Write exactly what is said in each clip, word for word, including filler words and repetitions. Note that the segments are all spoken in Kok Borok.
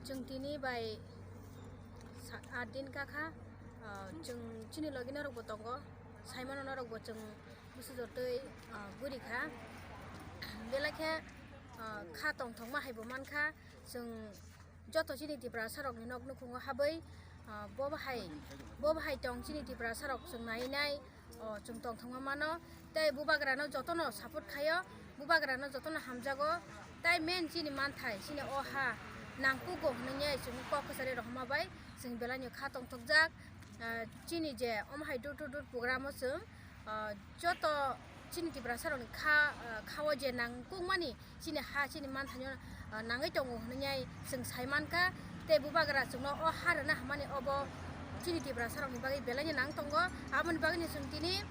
Chwng tini bai sa-, aat din ka kha, ah, chwng chini logi norokbo tongo, saimano norokbo chwng bwswk jotoi, ah, guri kha. Belai khe, ah, kha tongthokma haibo man kha, chwng joto chini Tiprasa rokni nok nukhungo habwi, ah, bo bahai, bo bahai tong chini Tiprasa rok chwng nai nai, o, chwng tongthokma mano, tei bubagrano jotono support khaio, bubagrano jotono hamjago, tei main chini manthai, chini o ha nangkugo hwnwi chwng kok kwchari rohorma bai chwng belaino kha tongthokjak. Ah, chini je omo hai door to door program o chwng, ah, joto chini Tiprasa rokni kha, ah, khao je nangkukmani chini ha, chini manthaino, ah, nangwi tongo hwnwi chwng sai mankha. Tei bubagra chwngno o ha rwna hamani obo chini Tiprasa rokni bagwi belaino nang tongo. Aboni bagwino chwng tini,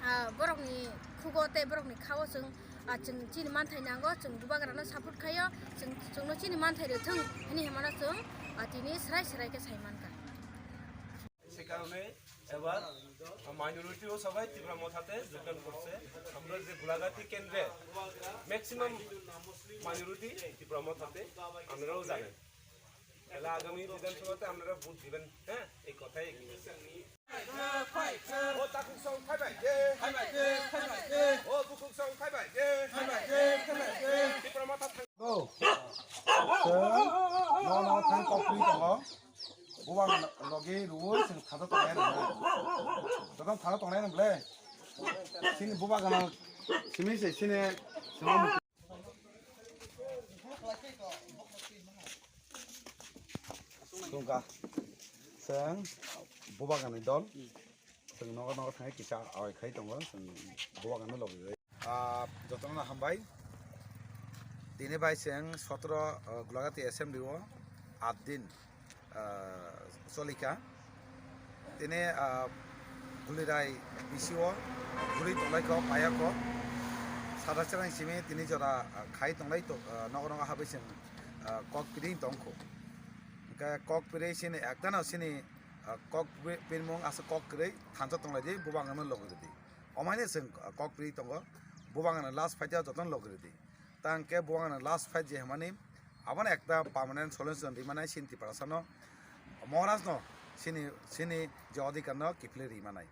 ah, borokni khugo tei borokni khao chwng, ah, chwng chini manthai nango, chwng bubagrano support khaio, chwng, chwngno chini manthai rwthwng hwnwi himano chwng, ah, tini swrai swrai khe sai mankha. সে কারণে এবার মাইনরিটিও সবাই তীব্র মথাতে যোগদান করছে। আমরা যে গোলাঘাটি কেন্দ্রে ম্যাক্সিমাম মাইনরিটি তীব্র মথাতে, আপনারাও জানেন। তাহলে আগামী বিধানসভাতে আপনারা ভোট দিবেন, হ্যাঁ, এই কথাই। O takhuk song phaibai de, phaibai de, phaibai de. O bukhuk song phaibai de, phaibai de, phaibai de. Tipra motha thang. Go. Chwng nono thang kok twi tongo. Bubak logi ruo chwng thado tongnai rwna. Todong thado tongnai rwna ble. Chini bubak gana simi se chini. Tungka. Chwng bubak gana dol. Chwng nogo nogo thangwi kisa awai khai tongo, chwng bubagrano logi. Ah, jotono hambai. Tini bai chwng sotro, ah, Gulagati Assembly o aat din, ah, cholikha. Tini, ah, Gulirai B C o guri tonglaikho, payakho. Sada cherang simi tini jora, ah, khai tonglai to, ah, nogo nogo habwi chwng, ah, kok piri tongkho. Hwnkhe kok piri chini ektano chini, ah, kok pi-, pirmung aswk kok kwrwi thansa tonglaidi, bubagrano logi rwdi. Omaini chwng, ah, kok piri tongo, bubagrano last fight o jotono logi rwdi. Tang khe bubagrano last fight je hwnmani, abono ekta permanent solution ri manai chini Tiprasano, Maharajno chini, chini je odhikarno kiphilwi ri manai.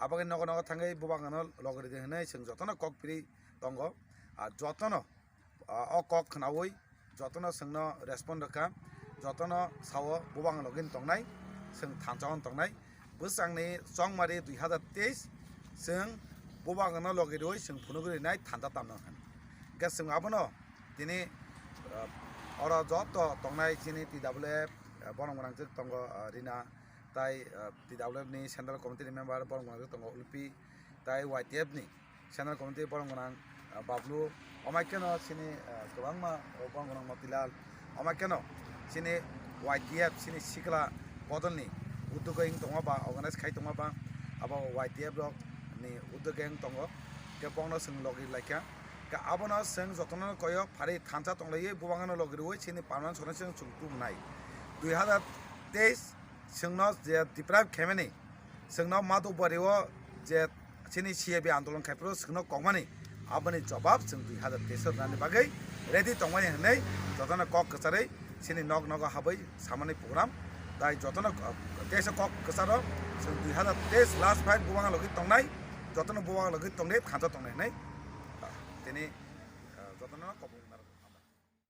Aboni nogo nogo thangwi bubagrano logi rwdi hwnwi chwng jotono kok piri tongo, ah, jotono ah, o kok khnaui jotono chwngno respond rwkha, jotono sao bubang login tongnai, chwng thansa-o tongnai. Bwsakni chongmari dui hazar teis chwng bubangno logi rwui chwng phunugwi rwnai thansa tamno hwn. Hwnkhe chwng abono tini, ah, oro joto tongnai chini T W F, ah, borok gwnang tongo, ah, Rina, tai, ah, T W F ni Central Committee ni member borok gwnang tongo Ulpi, tai Y T F ni Central Committee borok gwnang, ah, Bablu, omaikeno chini, ah, kwbangma borok gwnang Motilal, omaikeno chini Y T F chini sikla bodolni uddog wng tongma ba, organize khai tongma ba, abo Y T F rok ni uddog wng tongo, khe bokno chwng logi laikha, khe abono chwng jotono koyo phari thansa tonglaiwi bubangno logi rwui chini permanent solution chwng tubunai. Dui hazar teis chwngno je deprive khaimani, chwngno Madhubari o je chini C A B andolon khaiphuru chwngno kokmani, aboni jobab chwng dui hazar teis o rwnani bagwi ready tongmani hwnwi jotono kok kwcharwi chini nok nogo habwi samani program. Tai jotono, uh, teisa kok kwcharo chwng dui hazar teis last fight bubang logi tongnai, jotono bubang logi tongdi thansa tongnai hwnwi, uh, tini, uh, jotono kok